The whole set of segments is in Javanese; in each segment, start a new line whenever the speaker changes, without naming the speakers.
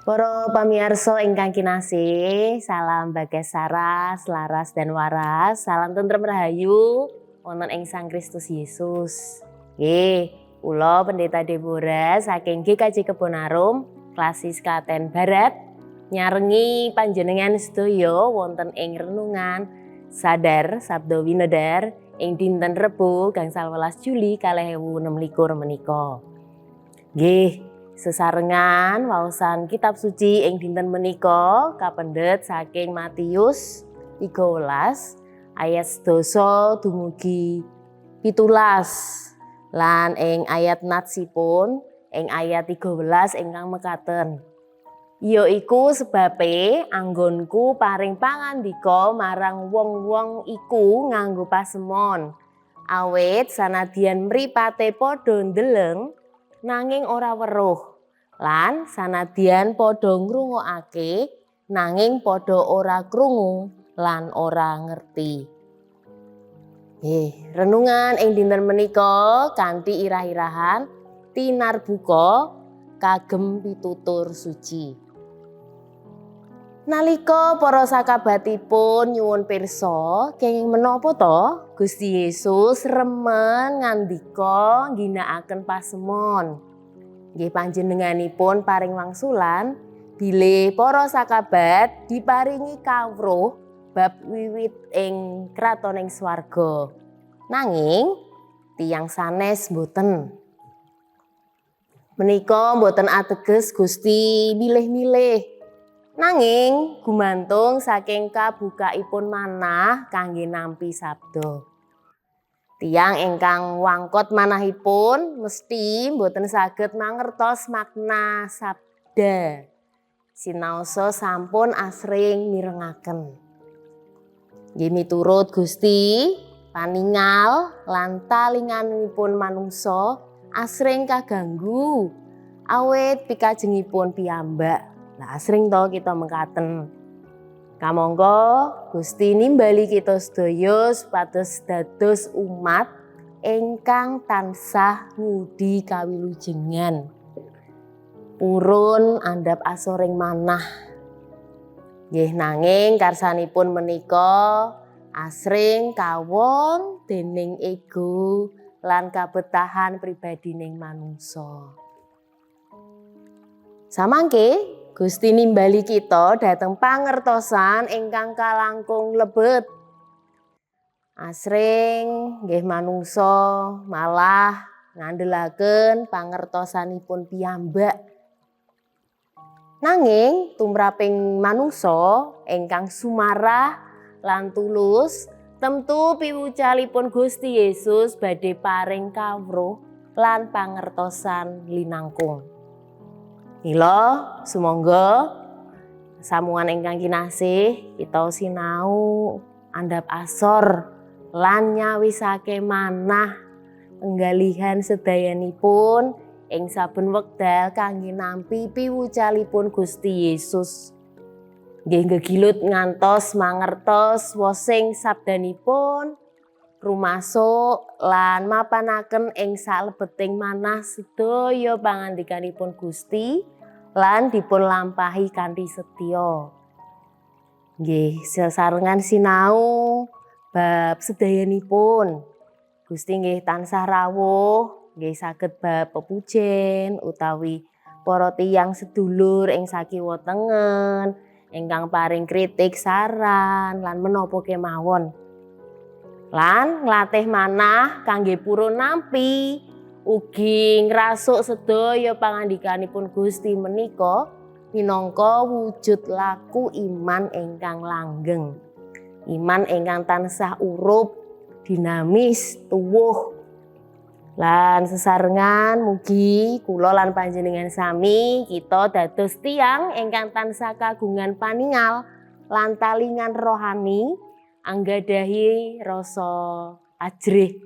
Para pamirsa ingkang kinasih, salam bagas saras, laras dan waras, salam tentrem rahayu wonten ing Sang Kristus Yesus. Nggih, kula Pendeta Deborah saking GKJ Kebonarum, Klasis Klaten Barat, nyarengi panjenengan sedaya wonten ing renungan sadar Sabda Winedar ing dinten Rebo gangsal welas Juli 2026 menika. Nggih, sesarengan waosan kitab suci ing dinten menika kapendhet saking Matius 13 ayat 10 dumugi 17 lan ing ayat natsipun ing ayat 13 ingkang mekaten. Ya iku sebabe anggonku paring pangandika marang wong-wong iku nganggo pasemon. Awit sanadyan mripate padha ndeleng nanging ora weruh, lan sanadyan padha ngrungokake nanging padha ora krungu lan ora ngerti. Nggih, renungan ing dinten menika kanthi irah-irahan tinarbuka kagem pitutur suci. Nalika para sakabatipun nyuwun pirsa kenging menapa to Gusti Yesus remen ngandika ngginakaken pasemon. Nggih, panjenenganipun paring wangsulan bilih para sakabat diparingi kawruh bab wiwit ing kratoning swarga. Nanging tiyang sanes boten. Menika boten ateges Gusti milih-milih. Nanging gumantung saking kabukaipun manah kangge nampi sabda. Tiyang ingkang wangkot manahipun mesti boten saged mangertos makna sabda. Sinaosa sampun asring mirengaken. Nggih, miturut Gusti, paningal lan talinganipun manungsa asring kaganggu awit pikajengipun piyambak. Lah, asring to kita mekaten. Kamangka Gusti nimbali kita sedaya supados dados umat ingkang tansah ngudi kawilujengan. Purun andhap asoring manah. Nggih, nanging karsanipun menika asring kawon dening ego lan kabetahan pribadining manungsa. Samangke Gusti nimbali kita dhateng pangertosan ingkang kalangkung lebet. Asring nggih manungsa malah ngandelaken pangertosanipun piyambak. Nanging tumraping manungsa ingkang sumarah lan tulus, temtu piwucalipun Gusti Yesus badhe paring kawruh lan pangertosan linangkung. Mila sumangga samuan ingkang kinasih, kita sinau andhap asor lan nyawisake manah penggalihan sedayanipun ing saben wekdal kangge nampi piwucalipun Gusti Yesus. Nggih, gegilut ngantos mangertos wosing sabdanipun rumasuk lan mapanaken ing salebeting manah sedaya pangandikanipun Gusti lan dipun lampahi kanthi setya. Nggih, sesarengan sinau bab sedayanipun. Gusti nggih tansah rawuh, nggih saged bab pepujen utawi para tiyang sedulur ing sakiwa tengen ingkang paring kritik, saran, lan menapa kemawon. Lan nglatih manah kangge purun nampi ugi ngrasuk sedaya pangandikanipun Gusti menika minangka wujud laku iman ingkang langgeng. Iman ingkang tansah urup, dinamis, tuwuh. Lan sesarengan mugi kula lan panjenengan sami kita dados tiyang ingkang tansah kagungan paningal lan talingan rohani, anggadhahi rasa ajrih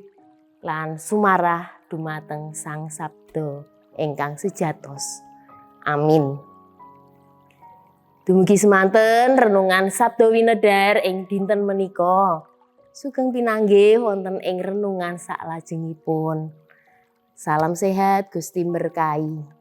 lan sumarah dumateng Sang Sabda ingkang sejatose. Amin. Dumugi semanten renungan Sabda Winedar ing dinten menika. Sugeng pinanggih wonten ing renungan saklajengipun. Salam sehat, Gusti berkahi.